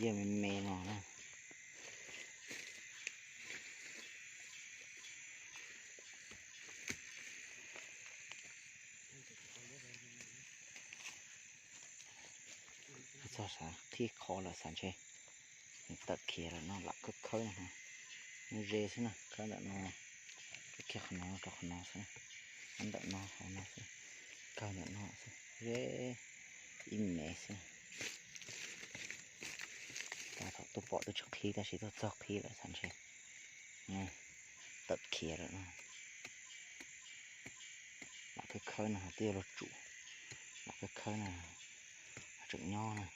Yog me me no na. Txog sav qhib qhov lawm xav ntshe tawm khiav lawm no, lam khawb khawb no. Nyob ze xwb na, khawb ntawm no, khawb kiag qhov no rau qhov no xwb, ntawm no hauv no xwb, kawg ntawm no xwb, ze ib me xwb. Tab thaum tuaj pom twb tsis qhib tab sis tuaj txog qhib lawm xav ntshe tawm khiav lawm no. Lam khawb khawb no twb yuav luag tsum, lam khawb khawb no tseem nyob na.